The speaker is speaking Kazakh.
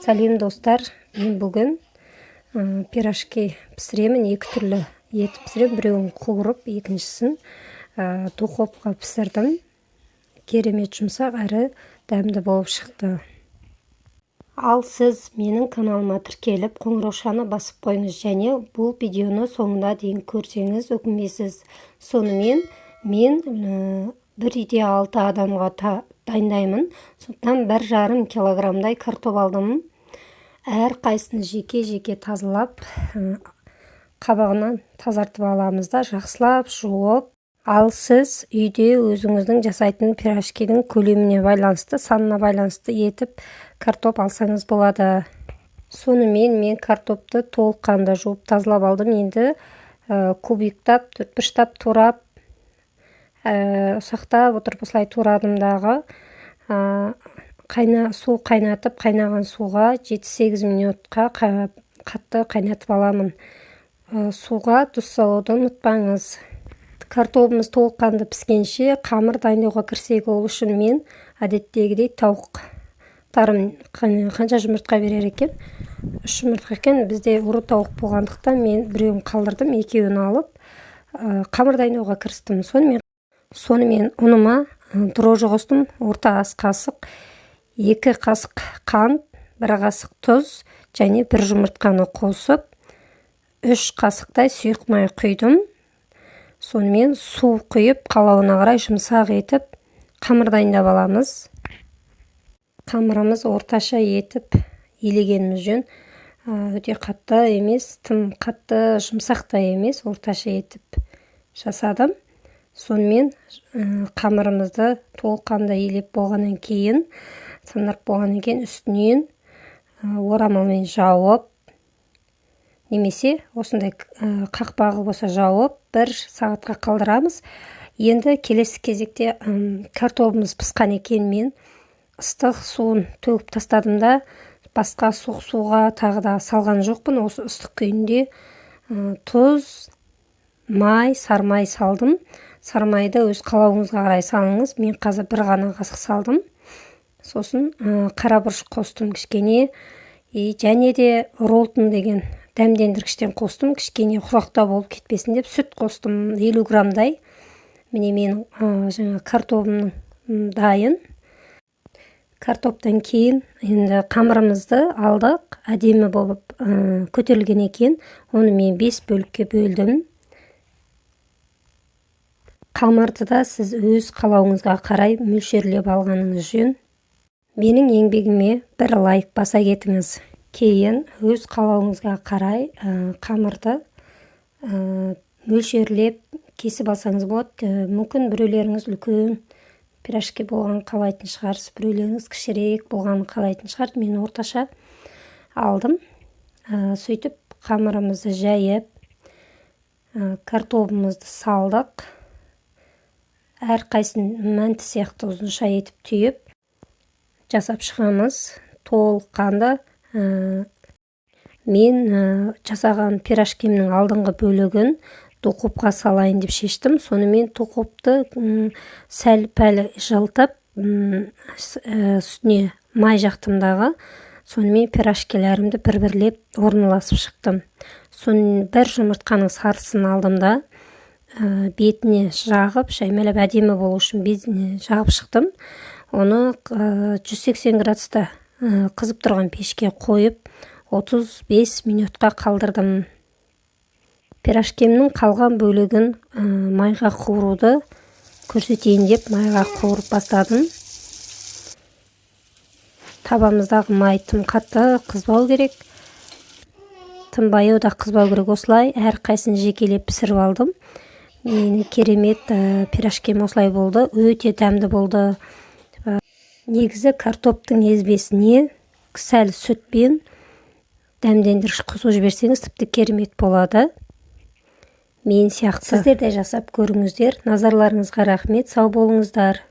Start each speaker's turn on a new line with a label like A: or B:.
A: Сәлем, достар! Мен бүгін пирожки пісіремін. Екі түрлі етіп пісіремін: біреуін қуырып, екіншісін духовка пісірдім. Керемет жұмсақ әрі дәмді болып шықты. Ал сіз менің каналыма тіркеліп, қоңыраушаны басып қойыңыз және бұл видеоны соңына дейін көрсеңіз, өкінбейсіз. Сонымен, мен бір үйде алты адамға дайындаймын, сондықтан 1,5 килограммдай картоп алдым. Әрқайсысын жеке-жеке тазалап, қабығынан тазартып аламыз да, жақсылап жуып. Ал сіз үйде өзіңіздің жасайтын пирожкидің көлеміне байланысты, санына байланысты етіп картоп алсаңыз болады. Сонымен, мен картопты толыққанды жуып, тазалап алдым. Енді кубиктап, төртбұрыштап турап, ұсақтап отырып, осылай турадым дағы, су қайнатып, қайнаған суға 7-8 минутқа қатты қайнатып аламын. Суға тұз салуды ұмытпаңыз. Картобымыз толыққанды піскенше, қамыр дайындауға кірісейік. Ол үшін мен әдеттегідей тауықтарым қанша жұмыртқа берер екен? Үш жұмыртқа екен. Бізде ұры тауық болғандықтан, мен біреуін қалдырдым, екеуін алып, қамыр дайындауға кірістім. Сонымен, ұныма дрожжи қостым, орта ас қасық, 2 қасық қант, 1 қасық тұз және бір жұмыртқаны қосып, 3 қасықтай сұйық май құйдым. Сонымен, су құйып, қалауына қарай жұмсақ етіп қамыр дайындап аламыз. Қамырымыз орташа етіп илегеніміз жөн, өте қатты емес, тым қатты жұмсақ та емес, орташа етіп жасадым. Сонымен, қамырымызды толыққанды илеп болғаннан кейін, сындырып болғаннан кейін, үстінен орамалмен жауып немесе осындай қақпағы болса, жауып, бір сағатқа қалдырамыз. Енді келесі кезекте картобымыз пысқан екен. Мен ыстық суын төгіп тастадым да, басқа суық суға тағы да салған жоқпын. Осы ыстық күйінде тұз, май, сармай салдым. Сармайды өз қалауыңызға қарай салыңыз, мен қазір бір ғана қасық салдым. Сосын қара бұрыш қостым кішкене и және де Ролтон деген дәмдендіргіштен қостым, кішкене құрғақтау болып кетпесін деп. Сүт қостым 50 граммдай. Міне, менің жаңа картобымның дайын. Картоптан кейін енді қамырымызды алдық. Әдемі болып көтерілген екен. Оны мен бес бөлікке бөлдім. Қамырды да сіз өз қалауыңызға қарай мөлшерлеп алғаныңыз жөн. Менің еңбегіме бір лайк баса кетіңіз. Кейін өз қалауыңызға қарай қамырды мөлшерлеп кесіп алсаңыз болады. Мүмкін, біреулеріңіз үлкен пирожки болғанын қалайтын шығарсыз, біреулеріңіз кішірек болғанын қалайтын шығар. Мен орташа алдым. Сөйтіп, қамырымызды жайып, картобымызды салдық. Әрқайсысын мәнті сияқты ұзынша етіп түйіп жасап шығамыз толыққанды. Мен жасаған пирожкимнің алдыңғы бөлігін духовка салайын деп шештім. Сонымен, духовты сәл пәл жылытып, үстіне май жақтым дағы, сонымен пирожкилерімді бір бірлеп орналасып шықтым. Соны бір жұмыртқаның сарысын алдым да, бетіне жағып, шаймалап, әдемі болу үшін жағып шықтым. Оны 180 градуста қызып тұрған пешке қойып, 35 минутқа қалдырдым. Пирожкемнің қалған бөлігін майға қуыруды көрсетейін деп, майға қуырып бастадым. Табамыздағы май тым қатты қызбау керек, тым баяу да қызбау керек. Осылай әрқайсысын жекелеп пісіріп алдым. Менің керемет пирожкем осылай болды, өте дәмді болды. Негізі картоптың езбесіне сәл сүт пен дәмдендіргіш қосып жіберсеңіз, тіпті керемет болады. Мен сияқты сіздер де жасап көріңіздер. Назарларыңызға рахмет, сау болыңыздар!